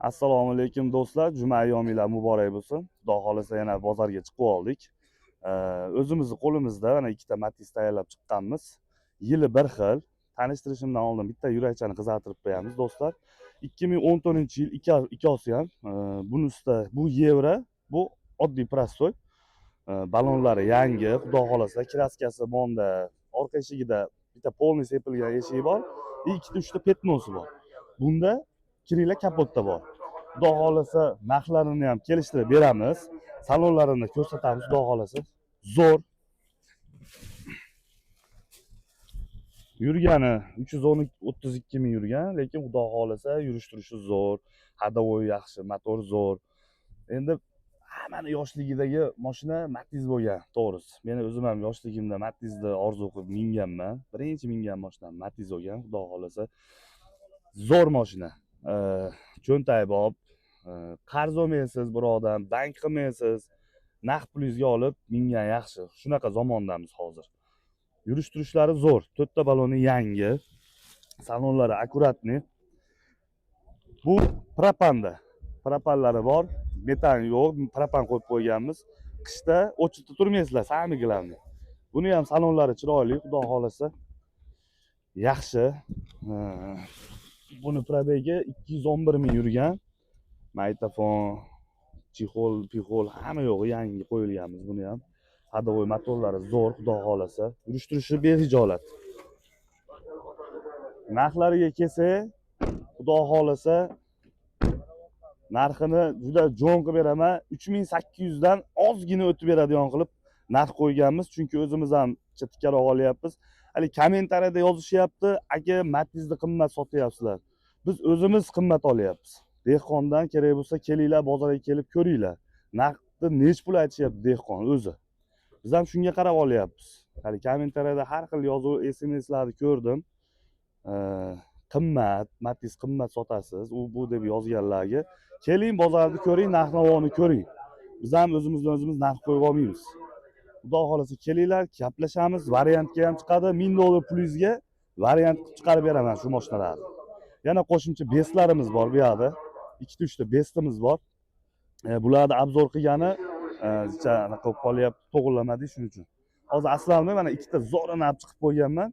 Assalomu alaykum, do'stlar. Juma ayyominglar muborak bo'lsin. Xudo xohlasa, yana bozorga chiqib oldik. O'zimizni qo'limizda mana ikkita Matiz tayyorlab chiqqanmiz. Yili bir xil. Tanishtirishimdan oldin bitta yurakchani qizartirib qo'yamiz, do'stlar. 2014-yil ikkovsi ham. Bunisida bu yevro, bu oddiy простой. Balonlari yangi, xudo xohlasa, краска si bonda, orqa eshigida bitta полный sepilgan eshigi bor, и ikkita uchta пятно si bor. Bunda крыло, kapotda bor. Xudo xohlasa, narxlarini ham kelishtirib beramiz. Salonlarini ko'rsatamiz, xudo xohlasa. Zo'r. Yurgani 332 ming yurgan, lekin xudo xohlasa yurish turishi zo'r, ходовой yaxshi, motor zo'r. Endi hammani yoshligidagi mashina Matiz bo'lgan, to'g'risi. Meni o'zim ham yoshligimda Matizni orzu qilib minganman. Birinchi mingan mashinam Matiz bo'lgan, xudo xohlasa. Zo'r mashina. Cho'ntakbop, qarz olmaysiz birovdan, bank qilmaysiz. Naqd pulingizga olib mingan yaxshi. Shunaqa zamondamiz hozir. Yurish turishlari zo'r. To'rtta baloni yangi. Salonlari аккуратный. Bu propanda. Propanlari bor. Metan yo'q, propan qo'yib qo'yganmiz. Qishda очередь da turmaysizlar, самый главный. Buni ham salonlari chiroyli, xudo xohlasa. Yaxshi. Buni пробег i 211 ming yurgan. Magnitofon, чехол, pixol hamma yo'g'i yangi qo'yilganmiz buni ham. Ходовой motorlari zo'r, xudo xohlasa. Yurish turishi behijolat. Narxlariga kelsak, xudo xohlasa, narxini juda jo'n qilib beraman. 3800 dan ozgina o'tib beradigan qilib narx qo'yganmiz, chunki o'zimiz ham tikkaroq olyapmiz. Hali kommentariyada yozishyapti, aka, Matizni qimmat sotyapsizlar. Biz o'zimiz qimmat olyapmiz. Dehqondan kerak bo'lsa, kelinglar, bozorga kelib ko'ringlar. Narxni nech pul aytishyapti dehqon o'zi. Biz ham shunga qarab olyapmiz. Hali kommentariyada har xil yozuv, SMSlarni ko'rdim. Qimmat, Matiz qimmat sotasiz, u bu deb yozganlarga keling, bozorni ko'ring, narx navoni ko'ring. Biz ham o'zimizdan o'zimiz narx qo'yib olmaymiz. Xudo xohlasa, kelinglar, gaplashamiz, variantga ham chiqadi. 1000 dollar pulingizga variant qilib chiqarib beraman shu mashinalarni. Yana qo'shimcha bestlarimiz bor bu yoqda. Ikkita uchta bestimiz bor. Bularni обзор qilgani anaqa bo'lib qolyapti, to'g'irlamadik shuning uchun. Hozir aslamni mana ikkita zo'rini olib chiqib qo'yganman.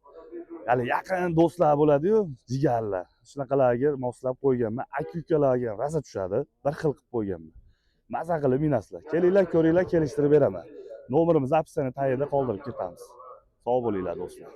Hali yaqin do'stlar bo'ladi-yu, jigarlar. Shunaqalarga moslab qo'yganman. Aka ukalarga ham rosa tushadi. Bir xil qilib qo'yganman. Maza qilib minasizlar. Kelinglar, ko'ringlar, kelishtirib beraman. Nomerimizni описание tagida qoldirib ketamiz. Sog' bo'linglar, do'stlar.